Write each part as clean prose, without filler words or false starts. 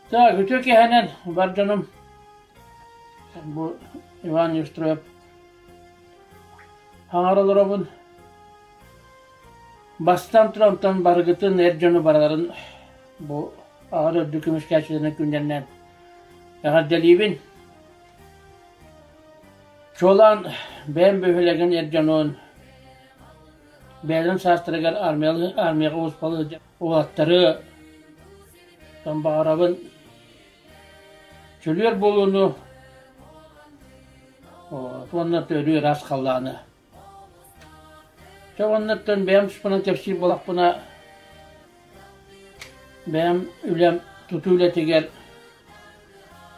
Так, үтүө киэһэнэн бар дьонум. Бу Иван Евстроев хаҥар олоробун. Бастан турантан барыгытын эр дьону барыларын бу аҕа дойду көмүскээччилэрин күннэринэн эҕэрдэлиибин. Чуолаан бэйэм бөһүөлэгин эр дьонун бэйэлэрин саастарыгар армияҕа ууспалыы уолаттары баҕарабын чөлүөр буолууну уонна төрүү ыраас халлааны. Чэ уоннаттан бэйэм туспунан кэпсиир буоллахпына бэйэм үлэм тутуу үлэтигэр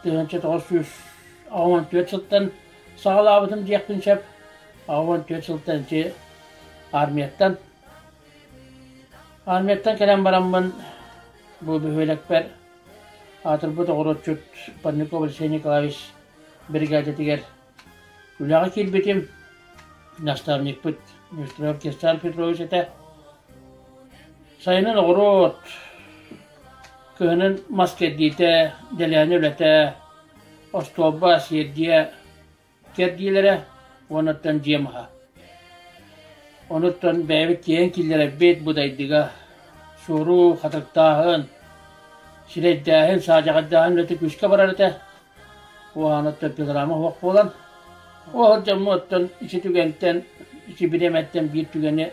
1984 сылтан саҕалаабытым диэхпин сөп. 84 сылтан ити армияттан. Армияттан кэлэн бараммын бу бөһүөлэкпэр аатырбыт оҕуруотчут Парников Алексей Николаевич биригээдэтигэр Үлэҕэ киирбитим, наставникпыт Нестеров Кирсан Петрович этэ. Сайынын оҕуруот, кыһынын мас кэрдиитэ, дэлээнэ үлэтэ, остуолба, сиэрдийэ кэрдиилэрэ уонна дьиэ маһа. Онуттан бэйэбит тиэйэн киллэрэрбит бу дайдыга суоруу, хатырыктааһын, сирэйдээһин, саадьаҕайдааһын үлэтэ күүскэ барар этэ. Уоһаныттан пилорама суох буолан, ол дьоммуттан ити түгэнтэн, ити бириэмэттэн биир түгэни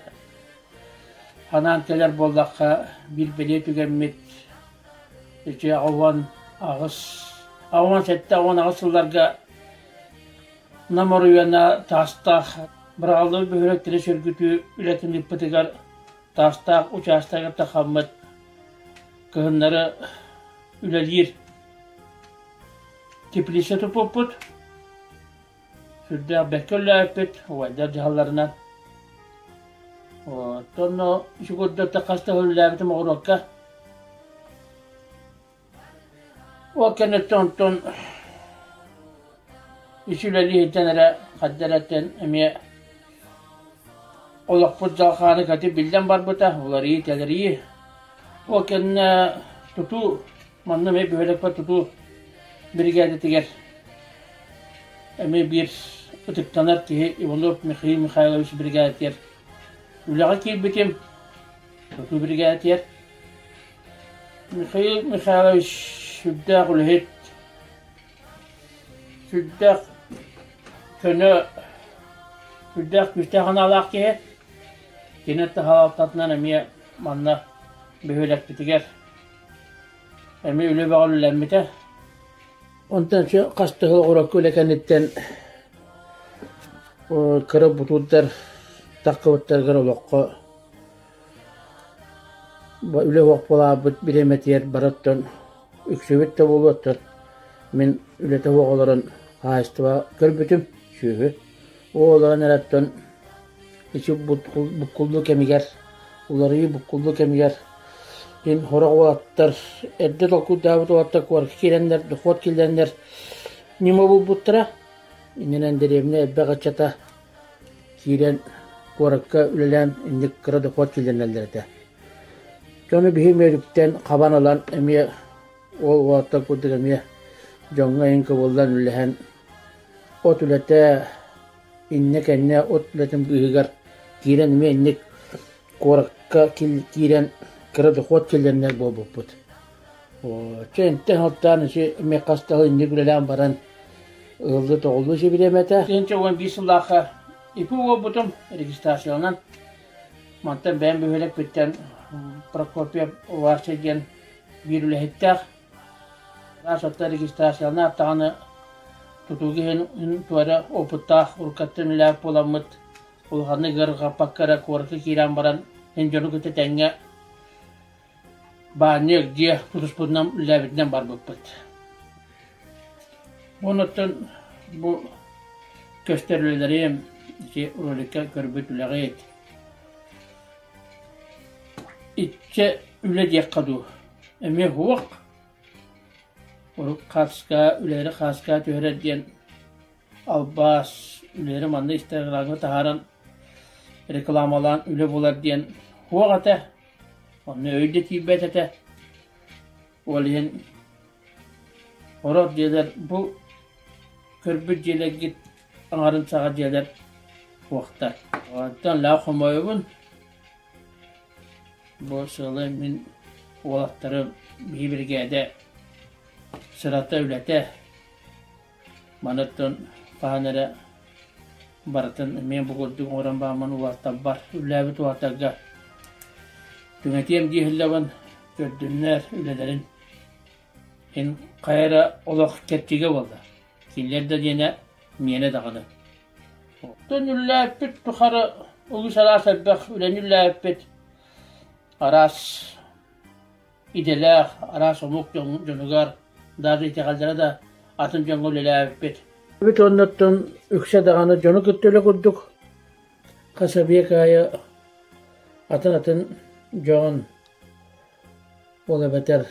санаан кэлэр буоллахха, биир бэлиэ түгэммит ити 88, 87, 88 сылларга Нам оройуона Таастаах быраҕыллыбыт бөһүөлэктэри сөргүтүү үлэтин ыыппытыгар Таастаах учаастагар тахаммыт кыһыннары үлэлиир Теплица туппуппут, сүрдээх бэркэ үлэлээбиппит, убайдар дьаһалларынан. Оттон ити курдук хас да үлэлээбитим оҕуруокка. Ол кэнниттэн онтон ити үлэлииһиттэн эрэ хадда эрэттэн эмиэ олохпут дьалхааны кати биллэн барбыта, уларыйыы-тэлэрийии. Ол кэннэ тутуу Манна эмиэ бөһүөлэкпэр тутуу биригээдэтигэр эмиэ биир ытыктанар киһи Иванов Михаил Михайлович биригээдэтигэр үлэҕэ киирбитим. Тутуу биригээдэтигэр. Михаил Михайлович сүрдээх үлэһит, сүрдээх көнө, сүрдээх күүстээх санаалаах киһи. Кини таһаалтатынан эмиэ манна бөһүөлэкпитигэр Эмиэ үлэ бөҕө үлэлэммитэ. Онтон хас да сыл оҕурокко үлэ кэнниттэн кыра бутуурдар таххыбыттарыгар олоххо үлэ суох буолаабыт бириэмэтигэр барыттан үксүбүт да буолуоттан мин үлэтэ суох олорон хаһаайыстыба көрбүтүм сүөһү. Ол олорон эрэттэн Ити буккуллуу кэмигэр, уларыйыы буккуллуу кэмигэр мин сорох уолаттар эрдэ толкуйдаабыт уолаттар куоракка киирэннэр, дохуот киллэрэннэр ньыма булбуттара. Иннинэн дэриэбинэ элбэх ыччата киирэн куоракка үлэлээн инник кыра дохуот киллэринэллэр этэ. Дьону биһи Мүөлүктэн хабан ылан эмиэ ол уолаттар курдук эмиэ дьоҥҥо эҥин кыбыллан үлэлэһэн от үлэтэ иннэ-кэннэ от үлэтин быыһыгар киирэн эмиэ инник куоракка киирэн кыра дохуот киллэринэр буолбуппут. Чэ интэн сылтаан ити эмиэ хас да сыл инник үлэлээн баран ыһыллыы-тоҕуллуу сибириэмэтэ. 1011 сыллаахха ИПУ буолбутум регистрацияланан. Мантан бэйэм бөһүөлэкпиттэн Прокопьев Вася диэн биир үлэһиттээх Саатар регистрацияланаат даҕаны тутууга иһин туора опыттаах уруккаттан үлэлээбит буоламмыт улаханнык ыарырҕаппакка эрэ куоракка киирэн баран эн дьону кытта тэҥҥэ баанньык дьиэ тутуспутунан үлэлээбитинэн барбыппыт. Онуттан бу көстөр үлэлэрим ити роликка көрбүт үлэҕит. Иччэ үлэ диэххэ дуу Эмиэ суох. Урут хааска, үлэри хааска түһэрэр диэн албаас үлэри манна Инстаграмҥа таһааран рекламалаан үлэ булар диэн суох этэ. Онно өй да тиийбэт этэ. Ол иһин Орох дьиэлэр бу көрбүт дьиэлэргит аҥарын саҕа дьиэлэр суохтар. Оттон лаах хомойобун бу сыалы мин уолаттарым биһи биригээдэ сырата үлэтэ манаттан хаһан эрэ барытын эмиэ бу курдук оҥорон бааммын улааттарбар үлэлээбит улааттарга түҥэтиэм дии иһиллэбин көрдүннэр үлэлэрин Эн хайа эрэ олох кэрчигэ буолла. Кинилэр да диэнэ миэнэ даҕаны. Оттон үлэлээппит тухары үгүс араас элбэх үлэни үлэлээппит араас идэлээх, араас омук дьонугар даже итэҕэллэрэ да атын дьоҥҥо үлэлээбиппит. Эбит оннуттан үксэ даҕаны дьону кытта үлэ курдук хас эбиэк аайы атын-атын дьон Ол эбэтэр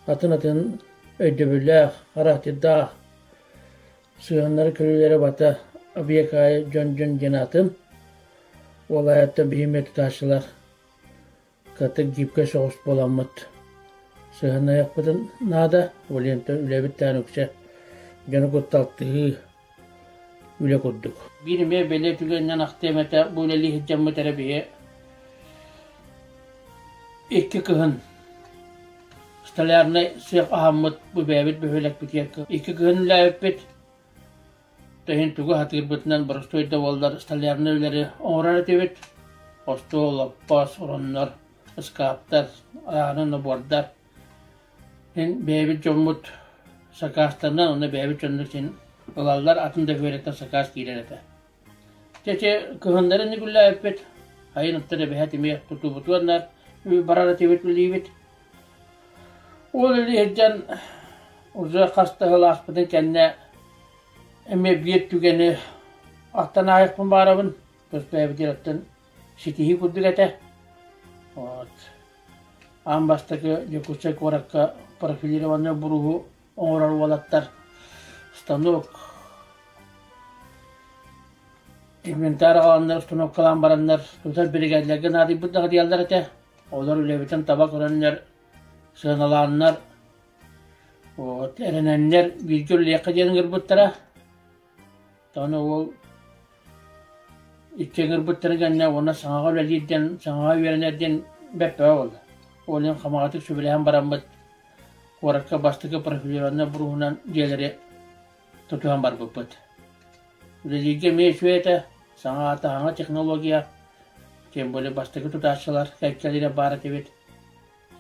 атын-атын өйдөбүллээх, характердаах сыһыаннары көрүүлэрэ бата объект аайы дьон-дьон диэн атын. Ол аайыттан биһи эмиэ тутааччылар кытык гибкэй соҕус буоламмыт сыһыаннаһыахпытын наада. Ол иһин үлэбит даҕаны үксэ дьону кытта алтыһыы үлэ курдук. Биир эмиэ бэлиэ түгэнинэн ахтыам этэ, бу үлэлии сылдьаммыт эрэ биһи икки кыһын столярнай сыах аһаммыт бу бэйэбит бөһүөлэкпитигэр икки кыһын үлэлээбиппит. Иһин тугу сатыырбытынан боростуой да буоллар столярнай үлэри оҥорор этибит. Остуол, лоппос, ороннор, ыскааптар, ааны нобуордар. Мин бэйэбит дьоммут сакаастарынан уонна бэйэбит дьоннор син ылаллар, атын да бөһүөлэктэн сакаас киирэр этэ. Дьэ ити кыһыннары нүгүллээбиппит, айын оттон эбэһээт эмиэ тутуубутугар барар этибит үлэлиибит. Ол үлэлии сылдьан уже хас да сыл ааспытын кэннэ эмиэ биир түгэни ахтан ааһыахпын баарабын. Тус бэйэбитигэр оттон ситиһии курдук этэ. Вот. Аан бастакы Дьокуускай куоракка профилированнай буруһу оҥорор уолаттар станок, инвентарь аҕаланнар установкалаан бараннар тутар биригээдэлэргэ наадыйбыт наадыйаллар этэ. Олор үлэбитин таба көрөннөр, сыаналааннар, вот, эрэнэннэр бииргэ үлэлиэххэ диэн ыҥырбыттара. Аны уол икки ыҥырбыттарын кэннэ уонна саҥаҕа үлэлиир диэн, саҥаҕа үөрэнэр диэн бэрт бөҕө буолла. Ол иһин хамаҕатык сүбэлэһэн бараммыт куоракка бастакы профилированнай буруһунан дьиэлэри тутуһан барбыппыт. Үлэлииргэ эмиэ үчүгэй этэ, саҥа таһаҥа технология, тем более бастакы тутааччылар кэккэлэрэ баар этибит.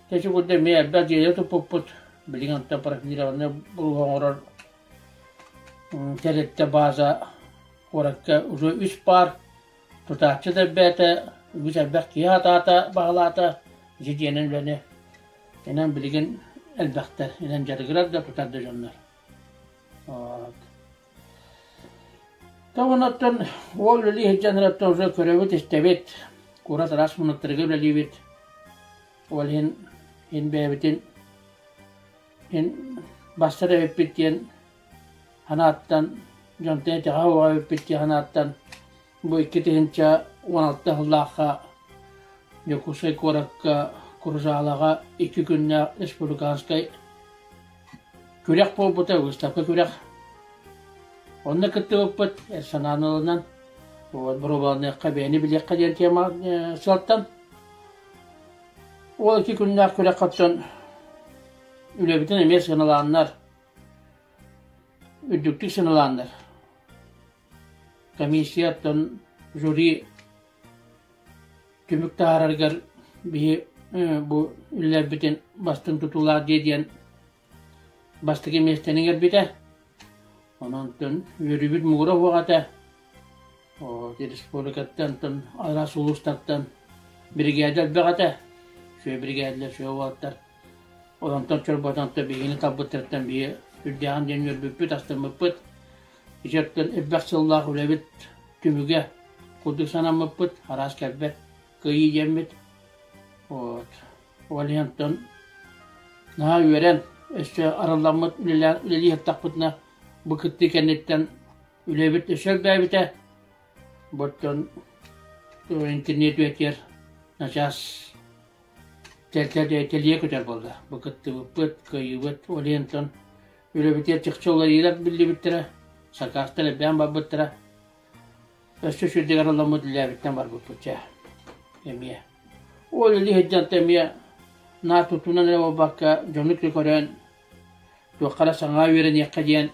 Дьэ ити курдук эмиэ элбэх дьиэлэри туппуппут, билигин онтон профилированнай буруһу оҥорор Тэрилтэ бааза куоракка уже үс паар тутааччы да элбээтэ, үгүс элбэх киһи сатаата, баҕалаата ити дьиэнэн үлэни инэн билигин элбэхтэр, инэн дьарыгырар да тутар да дьоннор. Вот. Оттон уол үлэлии сылдьан уже көрөбүт-истэбит, куорат араас муннуктарыгар үлэлиибит. Ол иһин иһин бэйэбитин Мин бастар эбиппит диэн санааттан, дьонтон итэҕэһэ уоҕа эбиппит диэн санааттан бу 2016 сыллаахха Дьокуускай куоракка Куржалаҕа икки күннээх республиканскай күрэх буолбута, выставка күрэх. Онно кыттыбыппыт эр санааны ылынан, вот боруобаланыахха, бэйэни билиэххэ диэн тема сыалтан. Ол ити күннээх күрэххэ оттон үлэбитин эмиэ сыаналааннар, үрдүктүк сыаналааннар, комиссия оттон жюри түмүк таһаарарыгар биһи бу үлэлэрбитин бастыҥ тутуулаах дьиэ диэн бастакы миэстэни иҥэрбитэ. Онон үөрүүбүт муҥура суох этэ. Республикаттан, араас улуустартан биригээдэ элбэх этэ. Үчүгэй биригээдэлэр, үчүгэй уолаттар. Онтон чорботонто биһигини талбыттарыттан биһи үрдээҕин диэн үөрбүппүт, астыммыппыт. Ити өттүн элбэх сыллаах үлэбит түмүгэ курдук санаммыппыт, араас кэлбэт кыайыы диэммит. Вот. Ол иһин оттон наһаа үөрэн, өссө арылламмыт үлэлии сыттахпытына бу кыттыы кэнниттэн үлэбит өссө элбээбитэ. Бу оттон интернет үйэтигэр начаас. Тэлийэ көтөр буолла. Бу кыттыбыппыт, кыайыыбыт, ол иһин үлэбитигэр чахчы уларыйыылар биллибиттэрэ, сакаастар элбээн барбыттара. Өссө сүрдэгэр оламмыт үлэлээбиттэн барбыппыт чэ эмиэ. Ол үлэ сылдьан эмиэ наар тутуунан эрэ буолбакка дьону көрөн туохха эрэ саҥа үөрэниэххэ диэн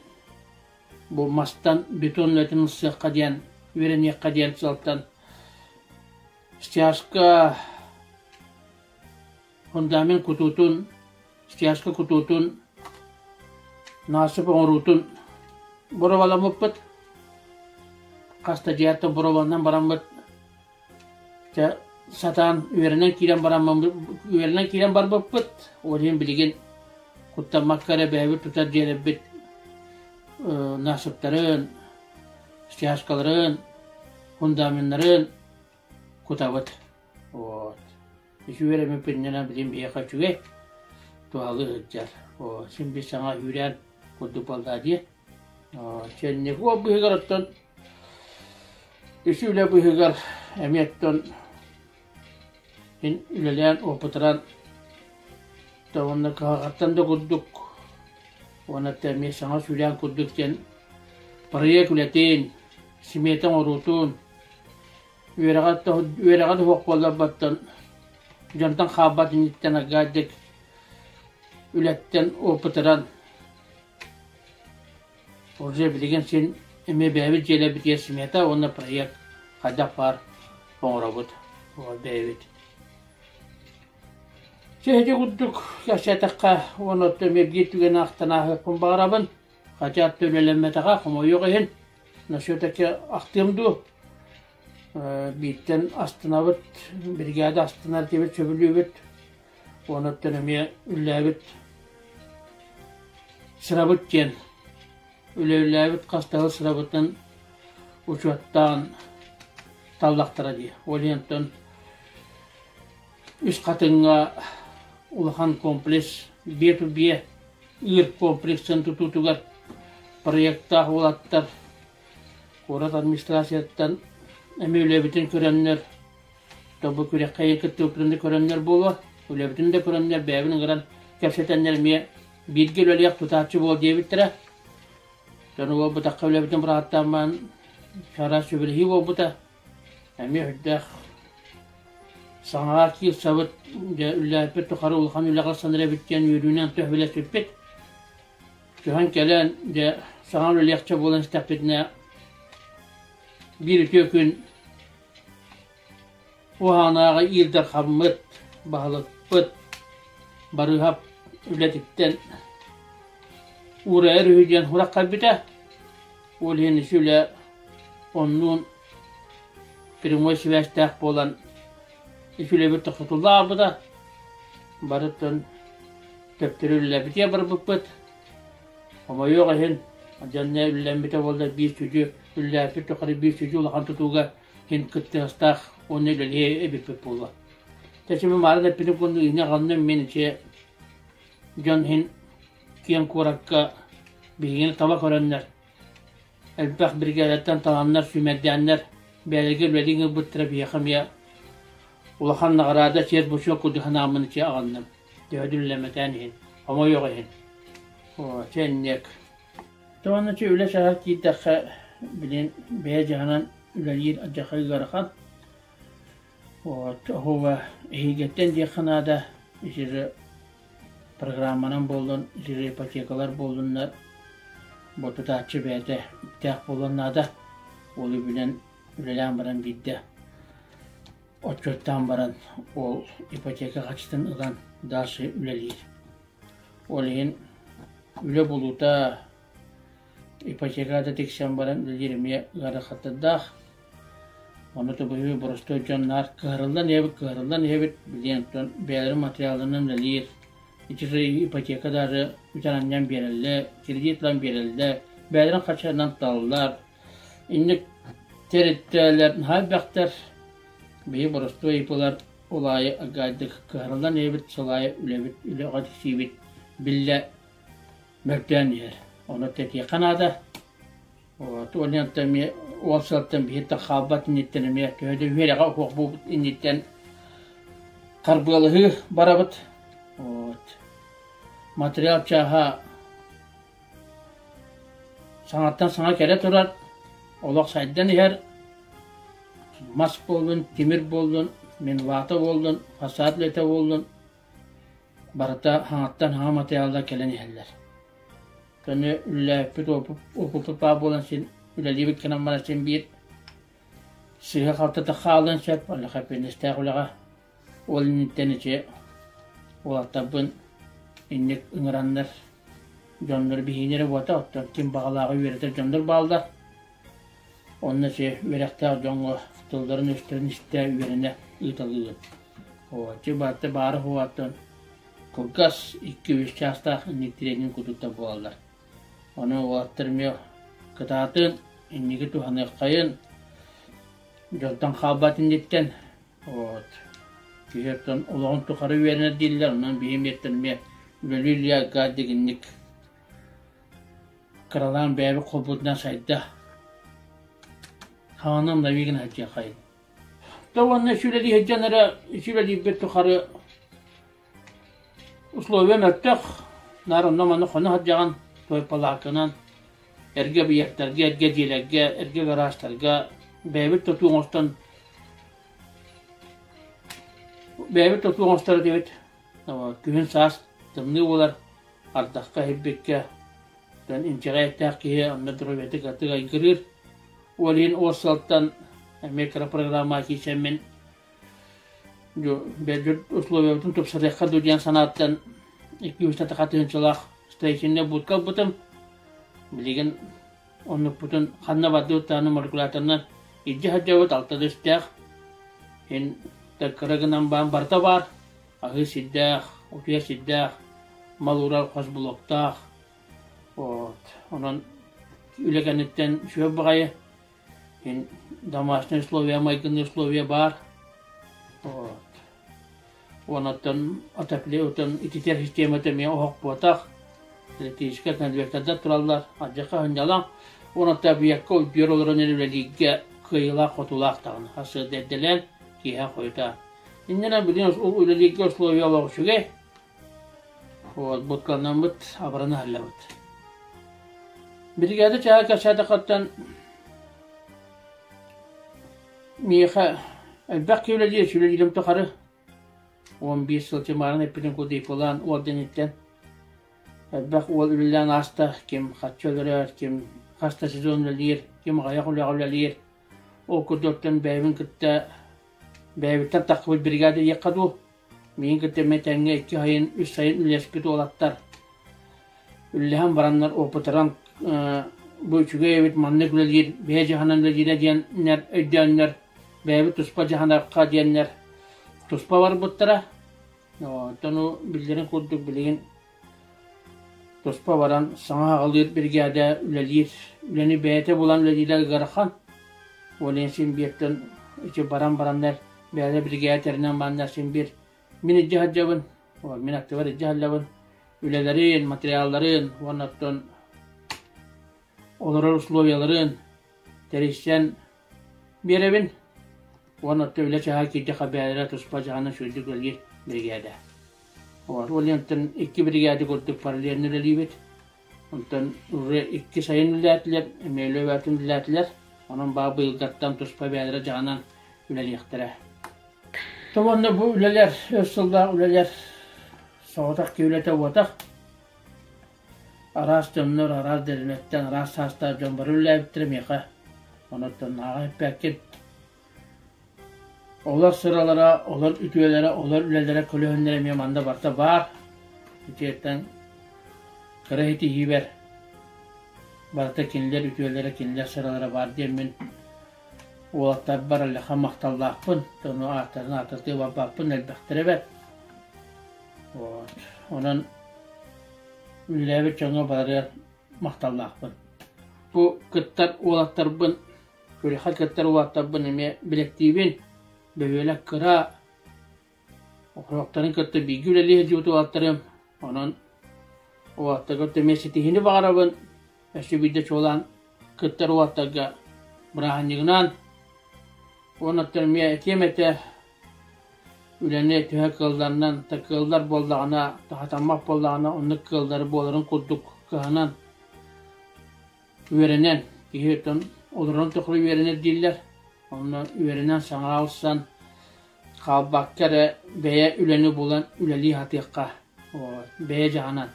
бу мастан бетон үлэтин ылсыахха диэн үөрэниэххэ диэн сыалтан стяжка фундамент кутуутун, стяжка кутуутун, наасып оҥоруутун боруобаламмыппыт. Хас да дьиэттэн боруобаланан бараммыт дьэ сатаан үөрэнэн киирэн бараммын үөрэнэн киирэн барбыппыт. Ол иһин билигин куттаммакка эрэ бэйэбит тутар дьиэлэрбит наасыптарын, стяжкаларын, фундаменнарын кутабыт. Вот. Үчүгэй эмиппиннэнэн билим биһиэхэ үчүгэй, туһалыы сылдьар. Син биир саҥа үүрээн курдук буолла дии. Чэнник уол быыһыгар оттон үс үлэ быыһыгар эмиэ оттон мин үлэлээн опытыран уонна кыһалҕаттан да курдук уонна эмиэ саҥа сүүрээн курдук диэн проект үлэтин, симиэтэ оҥоруутун Үөрэҕэ үөрэҕэ да суох буолларбыттан, дьонтон хаалбат инниттэн аргаайдык үлэттэн опытыран уже билигин син эмиэ бэйэбит дьиэлэрбитигэр смета уонна проект хайдах баар оҥоробут бэйэбит. Чэ ити курдук кэпсээтэххэ уонна оттон эмиэ биир түгэни ахтан ааһыахпын баҕарабын. Хотя үлэлэммэтэҕэ хомойуох иһин Но все-таки ахтыам дуу, бииртэн астынабыт, биригээдэ астынар диэбит сөбүлүүбүт, онуттан эмиэ үллээбит сырабыт диэн үлэлээбит хас да сырабытын учуоттаан таллахтара дии. Ол иһин Үс Хатыҥҥа улахан комплекс биэ биэ ыыр комплексын тутуутугар проектаах уолаттар куорат администрацияттан эмиэ үлэбитин көрөннөр, тобу күрэххэ кыттыбыппытын да көрөннөр буолуо, үлэбитин да көрөннөр бэйэбин ыҥыран кэпсэтэннэр эмиэ бииргэ үлэлиэх тутааччы буол диэбиттэрэ. Дьону буолбутахха үлэбитин бырааттаан чараас сүбэлэһии буолбута. Эмиэ үрдээх саҥаҕа киирсэбит, дьэ үлэлээппит тухары улахан үлэҕэ санар эбит диэн үөрүүнэн төһөлөспүппүт. Түһэн кэлэн, дьэ саҥа үлэлиэхчэ буолан истэхпитинэ, биир үтүө күн уһаанааҕы Ил Дархаммыт, баһылыкпыт Барыыһап үлэтиттэн уурайар үһү диэн сурах кэлбитэ. Ол иһин ити үлэ оннуун прямой сибээстээх буолан ити үлэбит тохтотулла хаалбыта. Барыттан төптөрү үлэлээбитигэр барбыппыт. Хомойуох иһин, дьонно үлэлэммитэ буоллар биир сүдү үлэлээппит тухары биир сүдү улахан тутууга иһин кыттыгастаах уонна үлэлиэ эбиппит буолуо. Тэчимин маарын эппитим курдук иһинэ аҕалным мин ити дьон иһин киэҥ куоракка биһигини таба көрөннөр элбэх биригээдэттэн таланнар, сүүмэрдээннэр бэйэлэригэр үлэлии ыҥырбыттара биһиэхэ эмиэ улахан наҕараада чиэс-бочуок курдук санааммын ити аҕынным. Төһө да үлэлэммэтээн иһин, хомойуох иһин. Оо, чэ инник. Тоҕо чэ үлэ чааһа киирдэххэ, билин бэйэ дьаһанан үлэлиир алдьархай ыарахан. Вот, оһуоба эһиилгэттэн диэххэ наада, ити программанан буоллун, ити ипотекалар буоллуннар, бу тутааччы бэйэтэ үптээх буолуон наада. Ол үбүнэн үлэлээн баран биирдэ отчуоттаан баран ол ипотека харчытын ылан дальше үлэлиир. Ол иһин үлэ булуута ипотека да тиксэн баран үлэлиир эмиэ ыарахаттардаах. Ону тубуһуу боростуой дьон наар кыһарыллан иһэбит, кыһарыллан иһэбит, билигин оттон бэйэлэрин материалларынан үлэлиир. Ити ипотека даже үтэн-анньан биэрэллэр, кредит ылан биэрэллэр, бэйэлэрин харчыларынан туталлар. Инник тэрилтэлэр наһаа элбэхтэр. Биһи боростуой ИП-лар ол аайы агайдык кыһарыллан иһэбит, сыл аайы үлэбит, үлэҕэ тиксиибит биллэ мөлтөөн иһэр. Ону тэтиэххэ наада. Вот, онтон эмиэ ол сылтан биһи хаалбат инниттэн эмиэ төһө да үөрэҕэ суох буолбут инниттэн Харбыалаһыы барабыт. Вот. Материал чааһа саҥаттан саҥа кэлэ турар, олох сайдан иһэр. Мас буоллун, тимир буоллун, минвата буоллун, фасад үлэтэ буоллун, барыта хаҥаттан хаҥа материаллар кэлэн иһэллэр. Көнө үлэлээппит опыппыт баар буолан син үлэлиибит гынан баран син биир сыыһа-халты хаалыан сөп, онуоха эппиэтинэстээх үлэҕэ. Ол инниттэн ити уолаттарбын инник ыҥыраннар дьоннор биһиини эрэ буолта, оттон ким баҕалааҕы үөрэтэр дьоннор бааллар. Онно ити үөрэхтээх дьоҥҥо тылларын-өстөрүн истэ үөрэнэ ыыталыыбын. Ити барыта баара суоҕуттан кылгас 2-3 чаастаах инник тренинг курдуктар буолаллар. Ону уолаттар эмиэ кытаатын, инники туһаныаххайын, дьонтон хаалбат инниттэн вот киһи оттон олоҕун тухары үөрэнэр дииллэр, онон биһи эмиэттэн эмиэ үлэлии-үлэлии дигинник кыралаан бэйэбит холбутунан сайда хаанам навигин сылдьыаххайын. То уонна сүлэлии сылдьан эрэ сүлэлиирбит тухары Условия мөлтөх, наар онно-манна хоно сылдьаҕын, той палааканан, эргэ объектарга, эргэ дьиэлэргэ, эргэ гаражтарга бэйэбит тутуу оҥостон бэйэбит тутуу оҥостор этибит. Күһүн саас тымныы буолар, ардахха иһирбиккэ, инчэҕэй эттээх киһи онно доруобуйатык атык айгырыыр. Ол иһин ол сылтан эмиэ кыра программа киирсэммин Условиябытын тупсарыахха дуу диэн санааттан 200 тыһыынчалаах строительнай будка ылбытым. Билигин оннукпутун ханна бардыбыт даҕаны молекуляторынан илдьэ сылдьабыт, алта да үстээх. Ин кыра гынан баан барыта баар. Аһыы сирдээх, утуйар сирдээх, мал уурар хос блоктаах. Вот. Онон үлэ кэнниттэн үчүгэй баҕайы. Домашние условия, майгынные условия баар. Вот. Онон отопление, ититэр системата эмиэ оһох буотах. Электрическай конвектордар тураллар. Алдьархай сынньалаҥ. Онон объекка бүөр олорон үлэлииргэ кыайыылаах-хотуулаах даҕаны. Сарсыарда эрдэлээн, киэһэ хойутаан. Иннинэ билигин үлэлииргэ условия олох үчүгэй. Вот, будкаланаммыт, абырана аһыллабыт. Биригээдэ чааһа кэпсээтэххиттэн миэхэ элбэх киһи үлэлиир, үлэлиирим тухары 11 сыл чымаарын эппитин кудуйпулаан ордениттэн элбэх уол үлэлээн ааста, ким хаччы өлөрөр, ким хас да сезон үлэлиир, ким аҕыйах үлэҕэ үлэлиир. Ол курдуктан бэйэбин кытта бэйэбиттэн тахсыбыт биригээдэ диэххэ дуу, Миигин кытта эмиэ тэҥҥэ икки сайын, үс сайын үлэлэспит уолаттар үллэһэн бараннар опытыран бу үчүгэй эбит маннык үлэлиир, бэйэ дьаһанан үлэлиирэ диэннэр өйдөөннөр, бэйэбит туспа дьаһанарха диэннэр туспа барбыттара. Оттон биллэрин курдук билигин туспа баран саҥа аҕалыыр биригээдэ үлэлиир, үлэни бэйэтэ булан үлэлиирэ ыарахан. Ол иһин син бииртэн ити баран бараннар бэйэлэрэ биригээдэ тэринэн бараннар син биир мин илдьэ сылдьабын, мин аттыбар илдьэ сылдьабын үлэлэрин, материалларын уонна оттон олорор условияларын тэрийсэн биэрэбин уонна оттон үлэ чааһа киирдэххэ бэйэлэрэ туспа дьаһанан сүрдүк үлэлиир биригээдэ. Ол иһин икки биригээдэ курдук параллельно үлэлиибит. Онтон уже икки сайын үлэлээтилэр, эмиэ үлэ үлэлээтилэр. Онон баа быйылгаттан туспа бэйэлэрэ дьаһанан үлэлиэхтэрэ. Уонна бу үлэлэр, өр сыллаах үлэлэр соҕотох киһи үлэтэ буотах. Араас дьоннор, араас дэриэбинэттэн, араас саастаах дьон бары үлэлээбиттэрэ миэхэ. Онон ааҕа эппэккин. Олор сыралара, олор үтүөлэрэ, олор үлэлэрэ, көлөһүннэрэ эмиэ манна барыта баар. Итиэттэн кыра ситиһиибэр барыта кинилэр үтүөлэрэ, кинилэр сыралара баар диэммин уолаттарбар улахан махталлаахпын. Ону ааттарын ааттатыы барбаппын, элбэхтэрэ бэрт. Вот. Онон үлэлээбит дьоҥҥо барыар махталлаахпын. Бу кыттар уолаттарбын Күрэххэ кыттар уолаттарбын эмиэ билэктиибин. Бөһүөлэк кыра, оһохторун кытта бииргэ үлэлии сылдьыбыт уолаттарым. Онон уолаттарга эмиэ ситиһиини баҕарабын. Өссө биирдэ чуолаан кыттар уолаттарга бырааһынньыгынан уонна эмиэ этиэм этэ. Үлэни төһө кыалларынан, кыаллар буоллаҕына, сатаммат буоллаҕына, оннук кыаллары буоларын курдук кыһанан, үөрэнэн, киһи оттон олорон тухары үөрэнэр дииллэр. Онно үөрэнэн саҥа ылсан, хаалбакка эрэ бэйэ үлэни булан үлэлии сатыахха, бэйэ дьаһанан.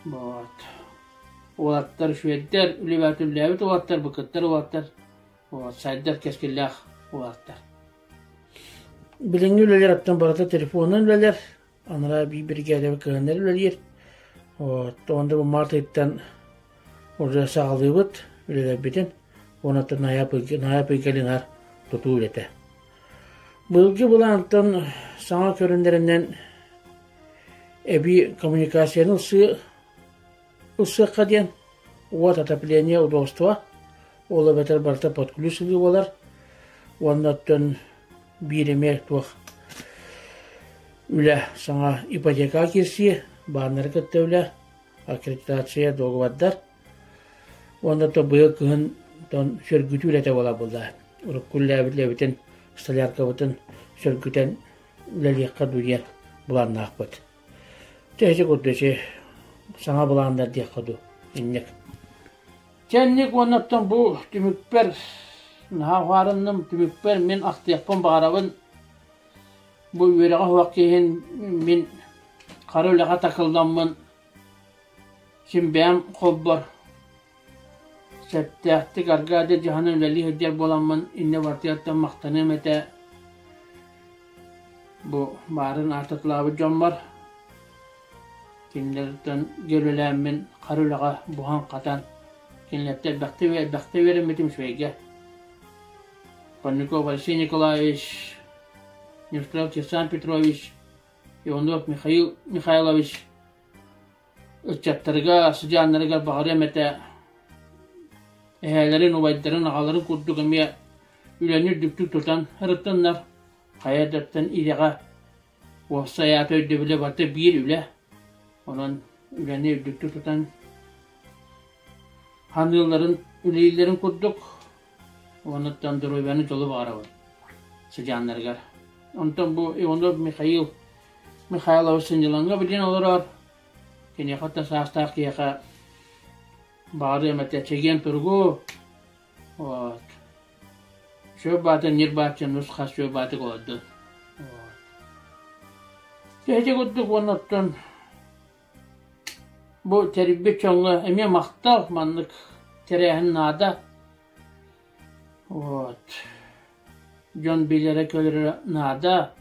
Вот. Уолаттар үчүгэйдэр, үлэбэ үлэлээбит уолаттар, быкыттар уолаттар, вот, сайдар кэскиллээх уолаттар. Билиҥҥи үлэлэр оттон барыта телефонунан үлэлэр, анараа биир биригээдэбит кыһыннары үлэлиир. Вот, онно бу март ыйыттан уже саҕалыыбыт үлэлэрбитин. Уонна наһаа пыйгалыҥар тутуу үлэтэ. Быйылгы былаантан саҥа көрүҥнэринэн эбии коммуникацияны ылсыы ылсыахха диэн уот отопление удобство ол эбэтэр барыта под ключ ылыы буолар уонна оттон биир эмиэ туох үлэ саҥа ипотека киирсии бааннары кытта үлэ аккредитация дуогабардар уонна то быйыл кыһын тон сөргүтүү үлэтэ буола буолла урукку үлэлээбит үлэбитин столяркабытын сөргүтэн үлэлиэххэ дуу диэн былааннаахпыт Дьэ ити курдук ити саҥа былааннар диэххэ дуу инник. Чэнник уонна оттон бу түмүкпэр наһаа уһаарынным, түмүкпэр мин ахтыахпын баҕарабын. Бу үөрэҕэ суох киһин мин хара үлэҕэ такылламмын син бэйэм холбор сөптөөхтүк аргаады дьаһана үлэлии сылдьар буоламмын иннэ барытыгар махтаныам этэ Бу баарын аатырталаабыт дьоммор кинилэртэн дьүөрэлээммин хара үлэҕэ буһан-хатан кинилэртэн элбэхтэ элбэхтэ үөрэммитим үчүгэйгэ. Парников Алексей Николаевич, Нефтеров Кирсан Петрович, Иванов Михаил Михайлович ыччаттарыгар, сыдьааннарыгар баҕарыам этэ эһээлэрин, убайдарын, аҕаларын курдук эмиэ үлэни үрдүктүк тутан ырыттыннар. Хайа даттан идэҕэ уопсай аата өйдөбүлэ барыта биир үлэ. Онон үлэни үрдүктүк тутан ханыыларын, үлэлииллэрин курдук уонуттан доруобуйаны дьолу баҕарабын сыдьааннарыгар. Онтон бу Иванов Михаил Михайлович сынньалаҥҥа билигин олорор. Киниэхэ да саастаах киһиэхэ баҕарыам этэ чэгиэн туругу, вот. Сүө баата ньир бааччы нус-хас сүө баатык олордун. Вот. Ити курдук уонна оттон бу тэрийбит дьоҥҥо эмиэ махтал маннык тэрээһин наада. Вот. Дьон билэрэ-көрөрө наада.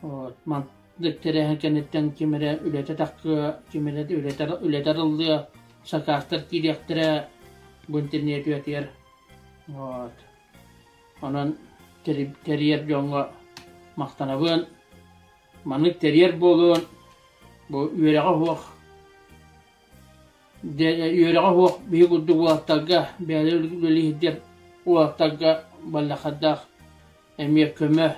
Вот. Маннык тэрээһин кэнниттэн ким эрэ үлэтэ тахсыа, ким эрэ үлэтэ, үлэтэ арыллыа, сакаастар киириэхтэрэ бу интернет үйэтигэр. Вот. Онон тэрийэр дьоҥҥо махтанабын. Маннык тэрийэр буолуон бу үөрэҕэ суох үөрэҕэ суох биһи курдук уолаттарга бэйэлэрэ үлэлии сылдьар уолаттарга баллахардаах эмиэ көмө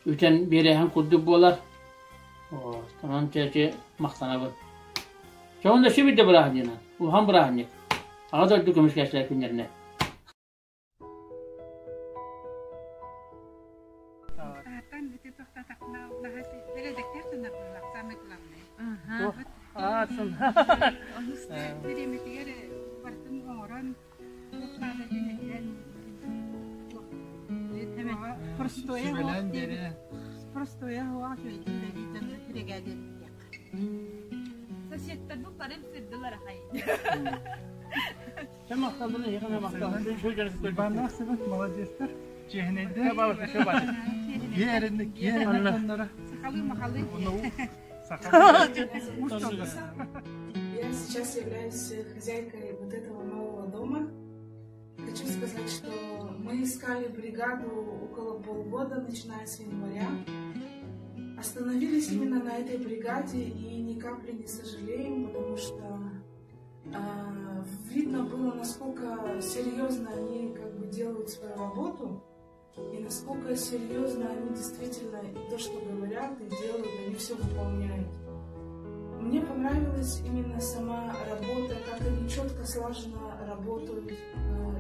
үтэн биэрээһин курдук буолар. Онон чэчи махтанабын. Чоҕун өссө биирдэ бырааһынньыгынан, улахан бырааһынньык. Аҕа дойду көмүскээччилэр күннэринэн. Аһаттан ити тохтотохпуна бэрэдэктээх дьоннор буоллах самый главный. Онус бириэмэтигэр барытын оҥорон туох наада диэн этэн Простое простое хуа Соседтарбыт барым сырдылар ахай. Sen махталдын, эһиэхэ махталдын. Уйбааннаах Сыбыт молодецтар. Чиэһинэйдэр. Киэринник оннора. Сахалыы махалыы. Я сейчас являюсь хозяйкой вот этого нового дома. Хочу сказать, что мы искали бригаду около полгода, начиная с января. Остановились именно на этой бригаде и ни капли не сожалеем, потому что э, видно было, насколько серьезно они как бы делают свою работу и насколько серьезно они действительно и то, что говорят и делают, они все выполняют. Мне понравилась именно сама работа, как они четко слаженно работают,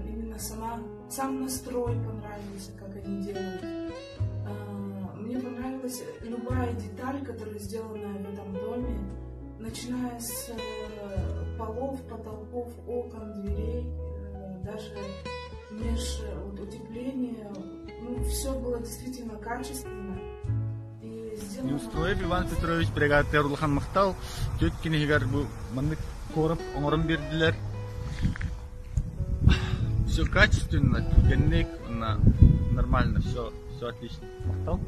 именно сама, сам настрой понравился, как они делают. деталь, которая сделана в этом доме, начиная с полов, потолков, окон, дверей, даже меж утепление, ну, все было действительно качественно. И сделано... Неустроев Иван Петрович бригадир улахан махтал түөрт киниһигэр бу маннык куорап оҥорон биэрдилэр. Все качественно, түргэнник, нормально, все, все отлично. Махтал.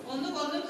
Оннук оннук.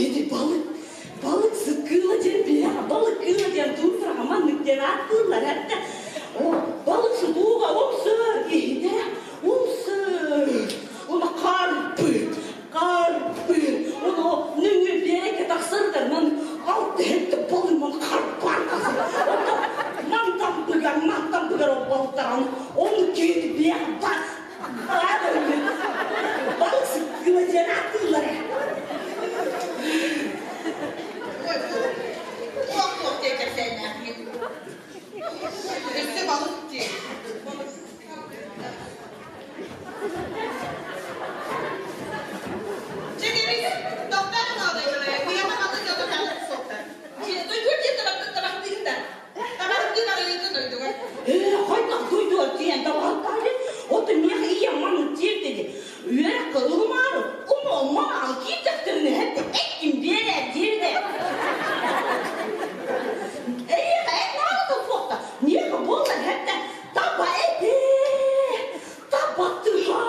Ити балык, балык сыккыыла диэн биһиэхэ балык кыыла диэн туурдаҕа маннык диэн ааттыыллар этэ. О, балык сутууга умсар киһитэ умсар. Уна харпыт, харпыт. Ону нөҥүө биэрэккэ тахсарыгар ман алта хэттэ балык ман харпаан тахсар. Онто мантан быгар, мантан быгар ол балыктаран ону киһити биэхэ бас. Балык сыккыла диэн ааттыыллар ээ. Туох-туох диэн кэпсээннээххин? Өссө балык диэн. Чэ, кэбис, тохтоо Уйаха ханнык дьоно суохтар. Дойдугар диэн табахтыыгын да. Табахтыын арыйыытын дойдугар. Ээ, хайдах дойдугар тиийэн табахтаары? Оттон миэхэ ийэм маннык диэбит Үөрэххэ ылымаары, уму-маал киирдэхтэринэ хэттэ эккин биэрээр диэбитэ. Эйиэхэ эт наадата суохта, миэхэ буоллар хэттэ таба этэ, таба тыһа.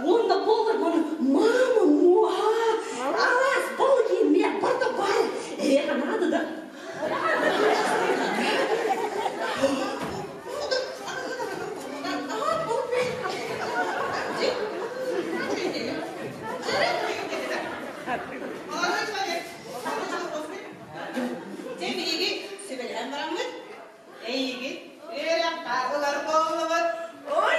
Уонна буоллар маны мама муоһа, араас балык миэх барыта баар. Эйиэхэ наада да. Дьэ биһиги сүбэлэһэн бараммыт, эйигин үөрэххэ ылар буоллубут. Ой!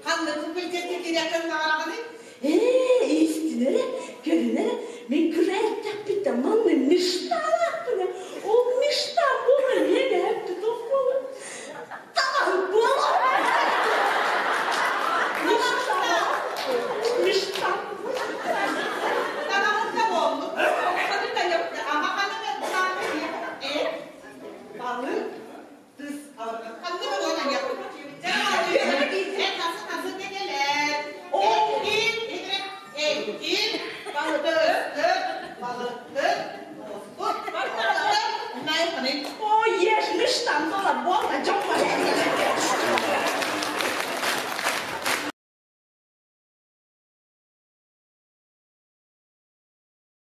Ханнык факультетка киириэххин баҕараҕыный? Ээ, истинэрэ, көрүнэрэ, мин кыра эрдэхпиттэн манна мечтала.